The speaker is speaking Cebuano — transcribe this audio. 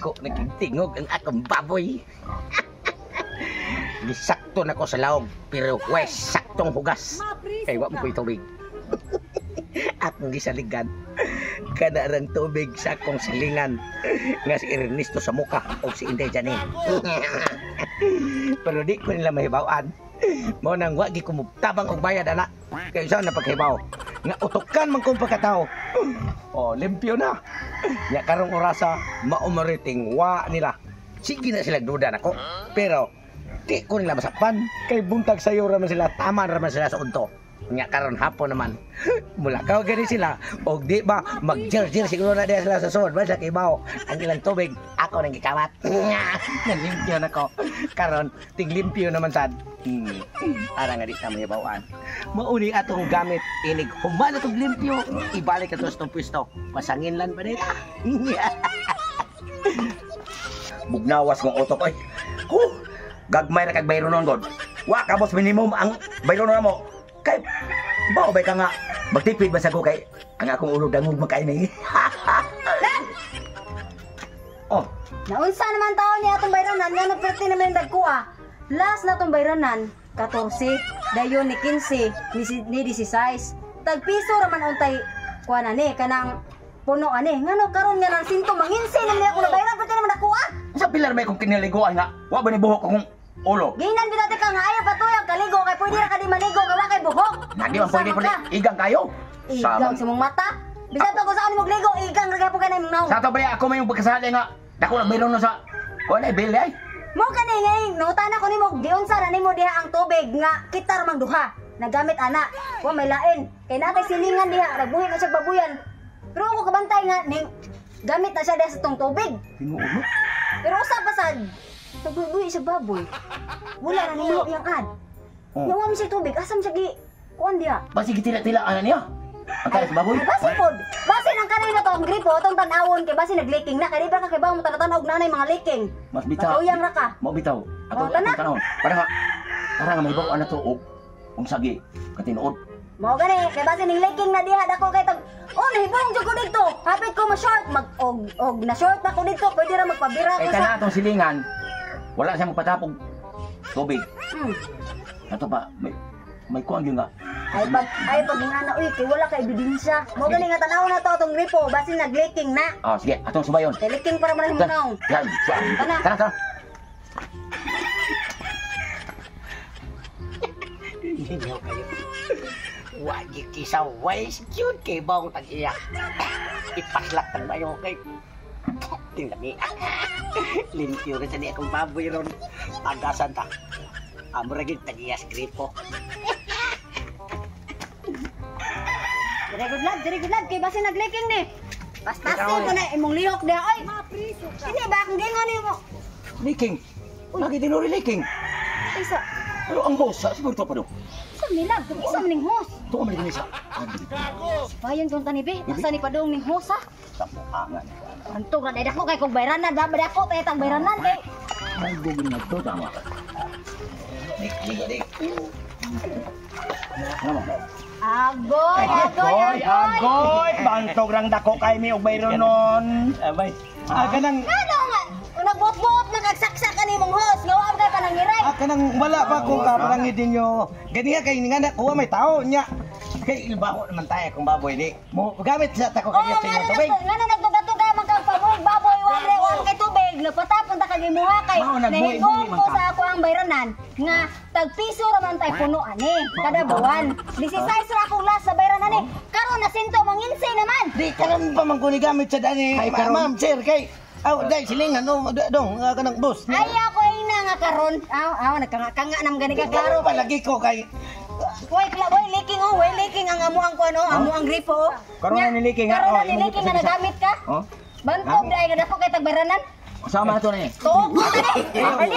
Dako nagtingog ang akong baboy. Gisakto na ko sa laog, pero way saktong hugas. Kay wa mo ko'y tubig. Akong gisaligan. Kada rang tubig sa akong silingan nga si Ernesto sa muka o si Inday Janine. Pero di ko nila mahibawan. Mao nang wa gi ko tabang og bayad ana. Kay usa na paghibaw nga utokan man kong pagkatao. Oh, limpyo na. Nya karong orasa maumariting wa nila. Sige na sila duda nako. Pero di ko nila masakpan kay buntag sayo ra man sila, tama ra man sila sa udto. Nya karon hapon naman. Mulakaw gani sila og di ba magjerjer siguro na diha sila sa sod ba sa kibaw ang ilang tubig ako nang gikawat. Nalimpyo na ko. Karon tiglimpyo naman sad. Para nga di ta mahibawan. Mauni atong gamit inig human atong limpyo ibalik ato sa itong pwesto. Pasangin lan ba nila? Bugnawas kong utok oy. Huh, gagmay ra kag bayronon god. Wa ka boss minimum ang bayronon mo. Kay bao bay ka nga magtipid ba sa ko kay ang akong ulo dangog makaini. Oh, Naunsa naman taon niya atong bayranan nga nagperte naman yung dagko ah. Last na atong bayranan, 14, dayon ni 15, ni 16. Tag piso ra man untay kuha na ni kanang puno ani. Ngano karon nga nang sinto manginsi naman niya ako na bayran perte naman dagko ah. Sa pilar may kong kinaliguan nga wa ba ni buhok akong ulo. Ginan bitati ka nga ayaw patuyang kaligo kay pwede ra ka di maligo kay wa kay buhok. Nagi man pwede Unsa pwede man ka? igang kayo. Igang sa mong mata. Bisan pa kung saan mo magligo, igang ra gyapon kay na imong naong. Sa ato ba ako may pagkasali nga dako na bayron na sa kuha na bill ay. Mo kani ngay nangutana ko nimo giunsa ra nimo diha ang tubig nga kita ra mang duha nagamit ana. Wa may lain kay natay silingan diha nagbuhi na siya babuyan. Pero ako kabantay nga ning gamit na siya diha sa tong tubig. Tinuod mo. Pero usa pa sad nagbuhi siya baboy. Wala ra nimo iyang ad. Oh. Nya wa man siya tubig asam siya gi kuan diha. Basi gitila-tila ana niya. Ang kaya sa baboy. Ay, basi pod. Basi nang kanay na to ang gripo atong tan-awon kay basi nagleaking na kay di ba ka kay ba mo tan-aw og nanay mga leaking. Mas bitaw. Matuyang ra ka. Mo bitaw. Ato Oh, tana. atong tanawon. Para nga may bawo ana to og unsa gi katinuod. Mao gani kay basi ning leaking na diha dako kay tag oh nahibong jud ko didto. Hapit ko ma-short mag og og na short na ko didto pwede ra magpabira Kay ko sa. kana atong silingan wala siya magpatapog tubig. Ato pa may kuan gyud nga. Ay pag ingana uy kay wala ka ebidensya. Mao gani nga tan-aw na to atong gripo basi nag-leaking na. Ah, sige, atong subayon. Kay leaking para man imong naong. Yan. Tana. Tara, tara. Ninyo kayo. Wa gi kisa wise cute kay bawng tag-iya. Ipaslak tag mayo kay tingnan. Limpyo ra sa ni akong baboy ron. Pagasan ta. Amo ra gid tag-iya sa gripo. Very good love, very good love kay basi nag-leaking ni. Basta ko na imong lihok diha oy. Kini ba akong gingon nimo? Leaking. Lagi tinuri leaking. Isa Pero ang host sa siguro to pa do. isa nila, isa man ning host. Tuo man ni sa. Payon kong tanibi, asa ni padung ning host ha? Sa buangan. Antog ra dako kay kog bayranan, da ba dako kay tang bayranan kay. Ay gugin na to tama. Dik dik dik. Ano? Agoy, agoy, agoy. Agoy, bantog rang dako kay mi og bayronon. Abay. Ah, kanang Ano nga? Nagbuot-buot na kagsaksak ka nimong host, nga wa kay panangiray. ah, kanang wala pa kung kaparangid ninyo. Ganiya kay nga na kuha may tao nya. Kay ilbaho naman tayo kung baboy di. Mo gamit sa tako Oh, kay sa nga tubig. na nga nagtugatog man kang paboy, baboy, wa re wa kay tubig, nagpatapon ta kag imuha kay Mao, nagbuhi-buhi nahibong man ko ka. sa ako ang bayranan nga tag piso ra man tay puno ani kada buwan. 16 ra akong last sa bayranan ani. Karon na sinto manginsi naman. Di karon pa man ko ni gamit sa dani. Ay, karon. Ma'am, sir kay aw dai silingan no dong kanang boss. Ay ako ina nga karon. Aw aw nagkanga-kanga nam gani ka Klaro klaro. pa lagi ko kay Way kla way leaking oh, way leaking ang amo ang kuno, amo ang gripo. oh. Karon na ni-leaking, ha? Karon na Oh, imong ni-leaking nga gipasagisa. nagamit ka. Oh? Bantog dai nga dako kay tagbayranan. Sama na to ni. Tuog ko tani. Ay,